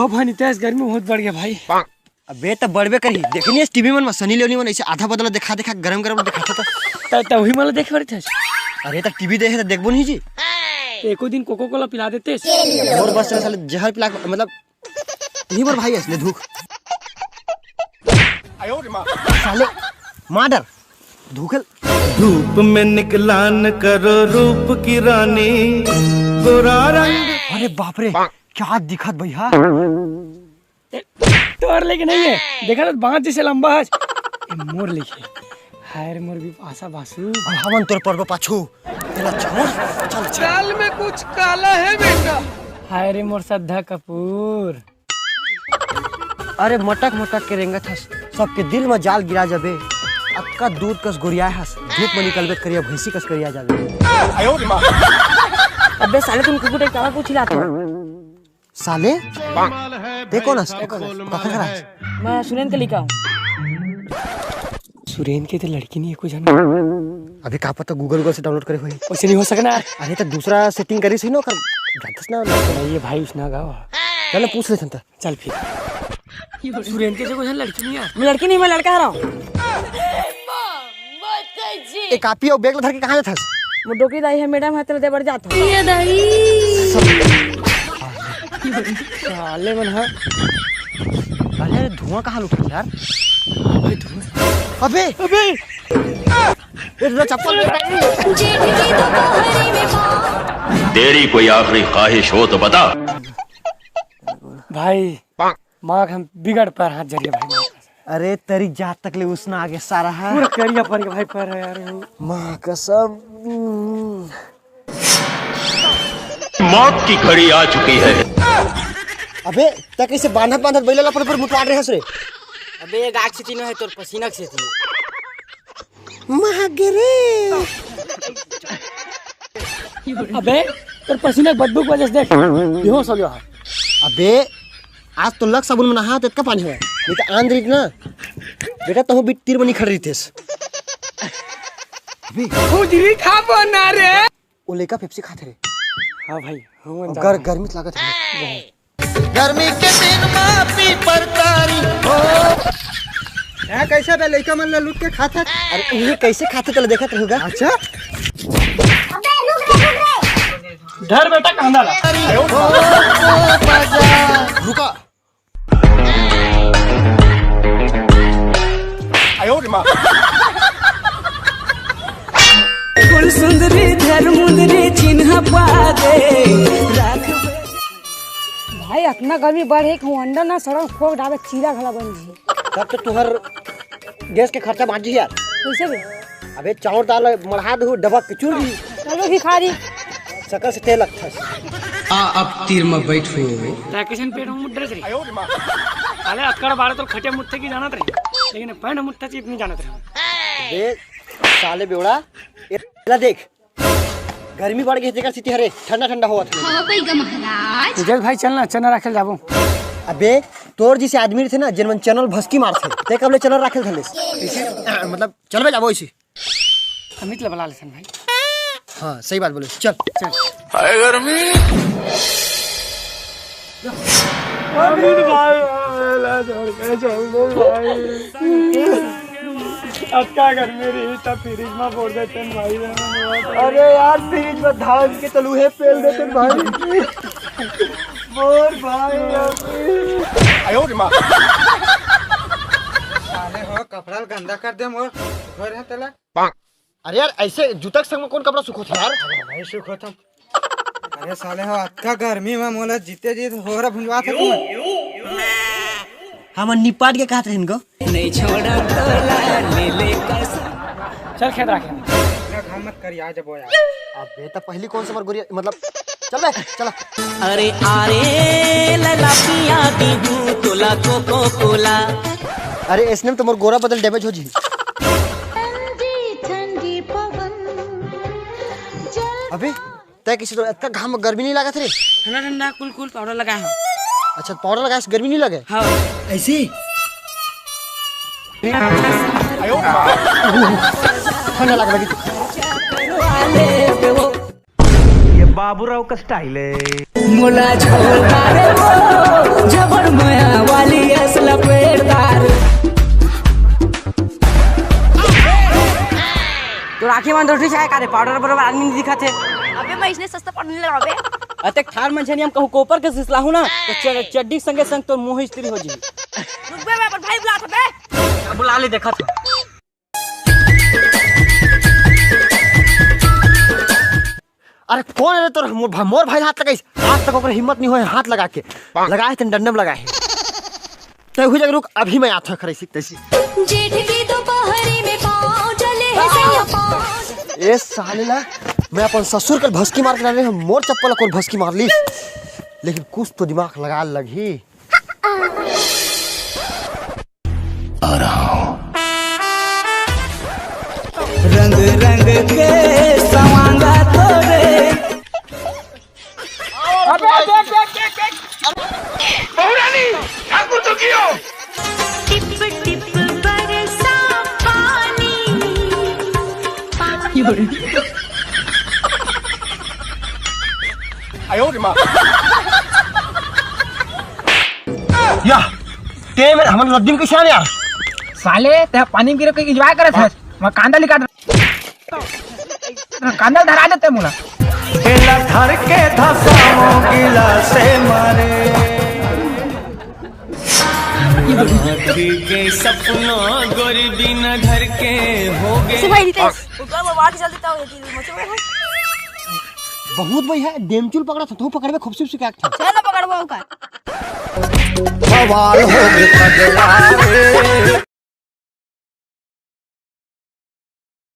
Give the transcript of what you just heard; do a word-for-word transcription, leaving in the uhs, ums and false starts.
ओ भाई नितेश, गर्मी बहुत बढ़ गया भाई। अबे, त बढ़बे करही। देखनी है टीवी मन में सनी लियोनी मन ऐसे आधा बदला दिखा दिखा, गरम गरम दिखाता था। त त वही मला देख बड़ी थे। अरे, त टीवी देखे त देखबो नहीं जी। एको दिन कोको कोला पिला देते। और बस साले जहर पिला के, मतलब, यही मोर भाई असले धूख। साले मार डर धूखल। धूप में निकला न करो रूप की रानी, गोरा रंग। अरे बाप रे, क्या दिखत भैया। ए, तोर लेके नहीं है, देखा तो बांस जैसे लंबा है। ए, मोर लेके। हाय रे मोर भी पासा बासु। अब हमन तोर परबो पाछू। तेला छोड़, चल, चल। दाल में कुछ काला है बेटा। हाय रे मोर श्रद्धा कपूर। अरे मटक मटक के रेंगत हस, सबके दिल में जाल गिरा जाबे। अतका दूध कस गोरियाए हस, धूप में निकलबे त करिया भैंसी कस करिया जाबे। अबे साले, तुम कुकुर एक तावा को चिल्लाते हो। साले, ते कौन हस? काखर हस? मैं सुरेन के लइका हूँ। सुरेन के तो लड़की नहीं है कुछ है ना? अभी का पता Google Google से download करे होही। वैसे नहीं हो सकना यार। अरे तो दूसरा setting करी सही ना ओकर। जानतस ना। नहीं, ये भाई उसना गाँव। चल पूछ लेथन त। चल फिर। सुरेन के जो कुछ है लड़की नहीं है। मैं लड़की नहीं, मैं लड़का हरंव। ए कापी अउ bag ला धर के कहाँ जाथस? वो डोकी दाई है, मैडम है, तेला दे बर जात हूँ। साले मन ह। अरे धुआं कहाँ लुटत हे यार? अबे धुआं। अबे अबे। ए, तेरा चप्पल ले। तेरी कोई आखिरी ख्वाहिश हो तो बता। भाई, माँ के हम बिगड़ पर हाथ जरिए भाई, माँ कसम। अरे तेरी जात तक ले उसना आगे सारा है। पूरा करिया पर के भाई पर है यार वो। माँ कसम। मौत की घड़ी आ चुकी है। अबे, तै कैसे बांधत बांधत बैला ला पर पर मुतवाड़ रहे हस रे? अबे, ये गाछ से तीनों है तोर पसीना से तीनों। माँ गे रे। अबे, तोर पसीना के बदबू के वजह से देख, बेहोश हो गया है। अबे, आज तो लक साबुन में नहा, तेतका पानी होय। नहीं तो आंध रहित ना, बेटा, तहूँ बीच तीर में नहीं खड़ रहितेस। अबे। खुजली खा बना रे। वो लइका Pepsi खाथे रे। हाँ भाई, हम गर-, जानथन। गर्मी त लागत हे। गर्मी के दिन मा पीपर तारी हो। हैं, कैसे बे लइका मन ला लूट के खात हस? अरे, ये कैसे खाथे तेला देखत रहूँगा। अच्छा? अबे, रुक रे, रुक रे। धर बेटा, कांदा ला। रुका। फूल सुंदरी धर मुंदरी चिन्ह पा दे। भाई, अतना गर्मी बढ़े कि वो अंडा ना सड़क फोड़ डाले, चीरा घला बन जी। तब तो तुहर गैस के खर्चा बाँच जी यार। कैसे बे? अबे चाउर दाल मढ़ा दहू, डबक के चूर दी। चलो भिखारी। सकल से तेल लगता है। आ अब तीर में बैठो। तै कइसन पेट में मुद्दे रही? साले अतकड़ बाड़े तो खटिया मुत्थे की जानत रही, लेकिन पैंट मुत्थे की इतनी जानत रही। देख साले बेवड़ा, ए, ला देख, गर्मी बढ़ गई, तेकर सेती हरे ठंडा ठंडा होवत हे। हवा कोई ग महाराज। विजय भाई चल ना, चना राखे ल जाबो। अबे तोर जैसे आदमी रहिथे ना, जेन मन चना ल भसकी मारथे, तै कब ले चना राखे ल धर लेस? मतलब चलबे जाबो इसे। अमित ला बला लेथन भाई। हाँ, सही बात बोले, चल। चल। हाय गर्मी। अमित भाई, ला छोड़ के चल दे भाई। अतका गर्मी रही, तब फ्रिज में बोर देते हैं भाई। अरे यार, फ्रिज में धान के तलूहे पेल देते हैं भाई। बोर भाई, अभी। आयो रे माँ। साले हो, कपड़ा गंदा कर दे मोर। धोए रहे तेला। अरे यार, ऐसे जूता के संग में कौन कपड़ा सुखोथे यार? अरे भाई, सुखोथम। अरे साले हो, अतका गर्मी में मोला जीते जी होरा भुंजवा थे तुम। हम निपाट के कहत रहिन गो। नहीं छोड़ा तोला, ले ले कसम। चल खेत राखे। इतना घाम मत कर, आ जबो यार। अबे तो पहली कौन सा मर गोरी, मतलब, चल बे, चला। अरे आरे लला पिया दी हूँ तोला कोको कोला। अरे इसने तो मोर गोरा बदल damage हो जी। ठंडी ठंडी पवन। अबे तै किसी तो इतना घाम गर्मी नहीं लागत रे? ठंडा ठंडा cool cool powder लगाए हंव। अच्छा, powder लगाए से गर्मी नहीं लगे? हाँ। ऐसी? ठंडा लग लगी। बाबूराव का स्टाइल है। मोला छोड़ दे वो जबर मया वाली अस लपेटदार। तोर आँखी मन धोती छाय का रे, पाउडर बरोबर आदमी नहीं दिखत हे। अबे मैं इसने सस्ता पाउडर नहीं लगावे। अतेक ठार मन छे नहीं हम कहूँ कोपर के सिसलाहू ना, तो च-, चड्डी संगे संग तोर मुँह इस्त्री हो जी। रुक बे, मैं अपन भाई बुलात हँव बे। बुला ले, देखत हँव। अरे कौन हे रे तोर, मोर भा-, मोर भाई हाथ लगाइस? आज तक ओकर हिम्मत नहीं होय हाथ लगा के। लगाए तन डंडम लगाए हे। तैं उही जगह रुक, अभी मैं आथँव खरैसी तैसी। जेठ की दोपहरी में पाँव जले हे सैया पाँव। ए साले ला, मैं अपन ससुर के भसकी मार के डाले हँव, मोर चप्पल ला कोन भसकी मार लिस? लेकिन कुछ तो दिमाग लगाय ल लगही। आ रहा हूँ। रंग रंग के सवांगा तोरे। अबे देख, देख, देख, देख। बहुरानी, ठाकुर तो कियो। टिप टिप बरसा पानी। आयो रे माँ। या, तैं हमर लद्दी म कइसे आने यार? साले, तैं पानी म गिर के enjoy करत हस। मैं कांदा निकाल कांदा धरा देते मोला। केला धर के धसाओ गिलासे मारे। आँखी के सपना गोरी बिना घर के हो गए। से भाई रितेश, ऊपर वो बात चल देता हो, ये दिल में से। बहुत भाई है, डेमचुल पकड़ा था, तू पकड़बे खूब से शिकायत था। चल ना पकड़बो का। बवाल हो गए पगला रे।